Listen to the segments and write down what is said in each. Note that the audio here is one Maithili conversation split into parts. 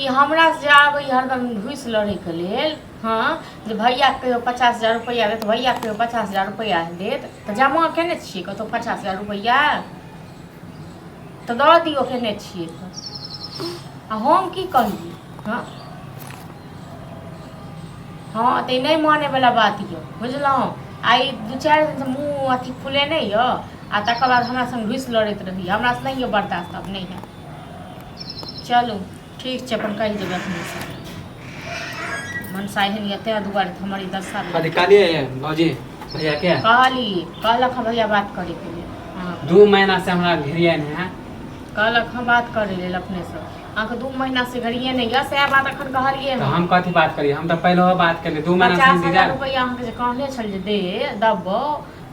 ई हमरा से जे आबै हरदम घुसि लड़ैके लेल, हँ, जे भैया कहियो 50,000 रुपैआ देत, भैया कहियो 50,000 रुपैआ देत, तऽ जमा केने छियै कतहु 50,000 रुपैआ? तऽ दऽ दियौ, केने छियै तऽ। आ हम की कहियै? हँ हँ, तऽ ई नहि मानैवला बात यऽ, बुझलहुँ? आइ 2-4 दिनसँ मुँह अथी फुलेने यऽ आ तकर बाद हमरा संग घुसि लड़ैत रहैए। हमरासँ नहि यऽ बर्दाश्त, आब नहि हैत। चलू, ठीक छै, अपन कहि देबै अपनेसँ। मनसा एहन यऽ, ताहि दुआरे तऽ हमर ई दशा भेल। कथी कहलियै भौजी भैया के? कहली, कहलक हँ भैया बात करैके लेल अहाँके। 2 महीना से हमरा घेरियन है। कहलक हँ बात करै लेल अपनेसँ अहाँके। 2 महीना से घड़िए नहि यऽ, सएह बात एखन कहलियै। तऽ हँ। हम कथी बात करियै? हम तऽ पहिलहो बात केलियै, 2 महीना से 50,000 इंतजार। रुपैआ अहाँके जे कहने छल जे दे देबौ,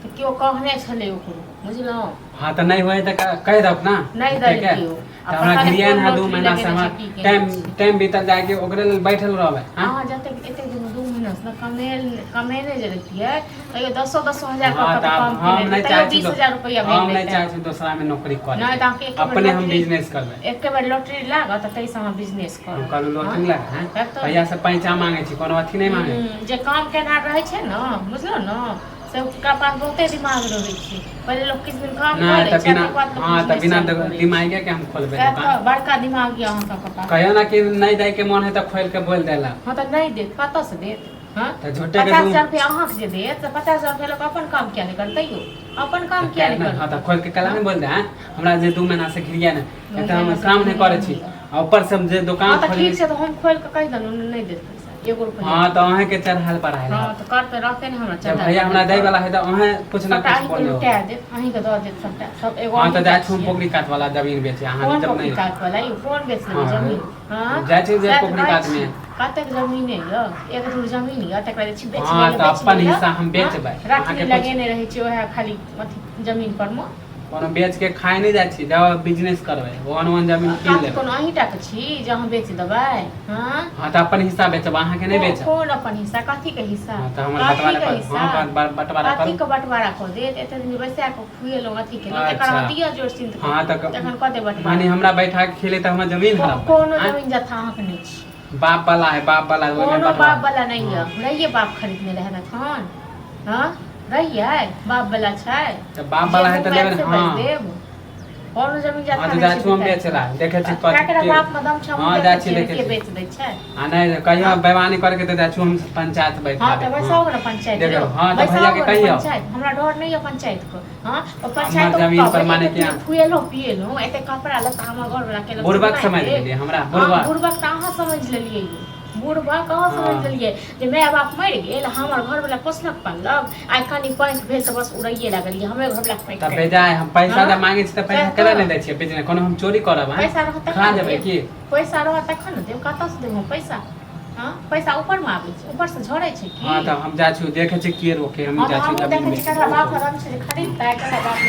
तऽ केओ कहने छलै ओकरो, बुझलहुँ? हाँ, तऽ नहि हुए तऽ कहि दहक ना। नहि ठीक है। देलकै ओ। तऽ हमरा पता नहि घिरियन कोन है 2 लॉटरी महीना से लगेने हमरा छै, की केने टाइम छै। टाइम बीतल जाय कि ओकरे लेल बैठल रहबै? हाँ। अहाँ जतेक एतेक दिन 2 महीना से कमेल कमेने जे रहितियै, तैयो दसो दसो हजार हाँ, कऽ तऽ कऽ आब कम हम केने नहि रहितियै, चाहै तैयो छी 20,000 रुपैआ हम भेल नहि चाहै रहितै। छी दोसरा मे नौकरी करे। नहि तऽ अहाँके एके बेर अपने हम लॉटरी बिजनेस करबै। एके बेर लॉटरी लागत तऽ ताहिसँ अहाँ बिजनेस हम करब। कहलहुँ लॉटरी लगा हैं। तब तऽ भैया से पैंचा मांगे छी, कोनो अथी नहि मांगे। जे काम केनहार रहै छै ने, बुझलहुँ ने, से ओकरा पास बहुते दिमाग रहै छै। पहिले लोक किछु दिन काम कऽ नहि लै तऽ छै, बिना तकर बाद लोक हाँ, तऽ बिजनेस बिना चालू करै छै। दिमागे के हम खोलबै सएह दुकान? तऽ बड़का दिमाग यऽ अहाँ सबके पास। कहियो ना कि नहि दै के मन है तऽ खोल के बोल देला। हँ, तऽ नहि देत, कतऽसँ देत? हँ, तऽ झूठे के पचास दू हजार रुपया अहाँके जे देत, तऽ 50,000 रुपया लोक अपन काम किया नहि करतै यौ? अपन काम किया नहि हाँ, तऽ करतै? खोल के कला नहि बोल दे। हैं, हमरा जे 2 महीना से घिरिया ने दू तऽ हम महीना से काम नहि करै छी घिरिया। आ ऊपर से हम जे हँ, दोकान तऽ खोलबै। ठीक छै, तऽ हम खोलि कऽ कहि देलहुँ, नहि देत पैसा एगो रुपैआ। हाँ, तऽ अहाँके चढ़ाल बढ़ायल। हँ, तऽ करतै, रहतै ने हमरा जब चढ़ायल भैया हमरा बढ़ायल। दै वाला है तऽ अहाँ कुछ ना सबटा कुछ अहीँके बोल लुटा देत, अहीँके दऽ देत सबटा सब एगो। हाँ, तऽ अहीँटा जाइ छी हम छियै। पोखरी कात वाला जमीन बेचे अहाँ कोन जब पोखरी नहि कात वाला यौ? कोन बेच लेबै हाँ, जमीन? हँ, जाइ छी जे सएह तऽ पोखरी कहै कात मे। छी। कतेक जमीने यऽ? एक धूर जमीन यऽ, तकरा जे छै बेच हाँ, लैले, तऽ बेच अपन लैले। हिस्सा हम हँ, बेचबै। राखनी अहाँके कुछ लगेने रहै छै उएह खाली अथी जमीन पर मे। कोनो बेच के खाय नहि जाइ छी, जब बिजनेस करबै ओहन ओहन जमीन कीन कथी लेबै। कोनो अहीँटा के छी जे अहाँ बेच देबै? हँ। हाँ, तऽ अपन हिस्सा बेचब, अहाँके नहि बेचब। कोन अपन हिस्सा? कथी के हिस्सा? हाँ, तऽ हमर कथी बँटवारा के कर। हिस्सा? हाँ, बँटवारा कथी करू। के बँटवारा कऽ देत? एते दिन बैसा कऽ खुएलहुँ, अथी केलहुँ, तकर अच्छा। बाद दिअ जोर सिंत। हाँ, तऽ तखन कऽ देब बँटवारा। माने हमरा बैठा के खेले तऽ हमर जमीन हड़प? कोनो जमीन जथा अहाँके नहि छी। बाप वाला है, बाप वाला है, ओहिमे कोनो बँटवारा। बाप वाला नहि यऽ। रहिए बाप खरीदने रहै तखन? हँ, रहियै बाप वाला छै। तऽ बाप वाला है जे तऽ मुँह लेबै आयल ने। से हाँ। बाजि देब। कोनो जमीन जथा हाँ, तऽ नहि जाइ छै छी हम बिकाय। बेचै ला, देखै छी कथी ककरा बाप मे दम छै? हाँ, हम जाइ देखै छी, छियै देखै के छी। बेच दै छै। आ नहि कहियो बेईमानी करके तऽ जाइ छी हम पंचायत बैठा हाँ, तऽ देब। बैसाउ ने पंचायत। देखियौ, यौ, हाँ, तऽ बैसाउ भैया के ने कहियौ। पंचायत। हमरा डर नहि यऽ पंचायत के। हाँ, ओ पंचायत हमर जमीन पर माने कि खुएलहुँ पिएलहुँ, एते कपड़ा लत्ता हमर घर वाला केलक। बुड़बक समझ लेलियै हमरा? बुड़बक? बुड़बक तऽ अहाँ समझ लेलियै यौ, बुढ़बक अहाँ समझ लेलियै जे माय बाप मरि गेल, हमर घरवला पोसलक पाललक। आइ कनि पाँखि भेल तऽ बस उड़ैये लागलियै हमरे घरवला के पाँखि तऽ काटि। बेजाय हम पैसा हाँ? जब मांगे छी तऽ पैसा सएह केना तऽ। नहि दै छियै? बिजनेस कोनो हम चोरी करब? आँय? पैसा रहत खा तखन ने जेबै देब। की? पैसा रहत तखन ने देब। कतऽसँ देब हम पैसा? हँ, पैसा ऊपरमे आबै छै? ऊपरसँ झड़ै छै की? हाँ, तऽ हम जाइ छी, देखै छी के रोके। हम हँ, तऽ जाइ छी हमहूँ जमीन देखै छी बेचै। ककरा बाप रंग छै जे खरीदतै, ककरा बाप।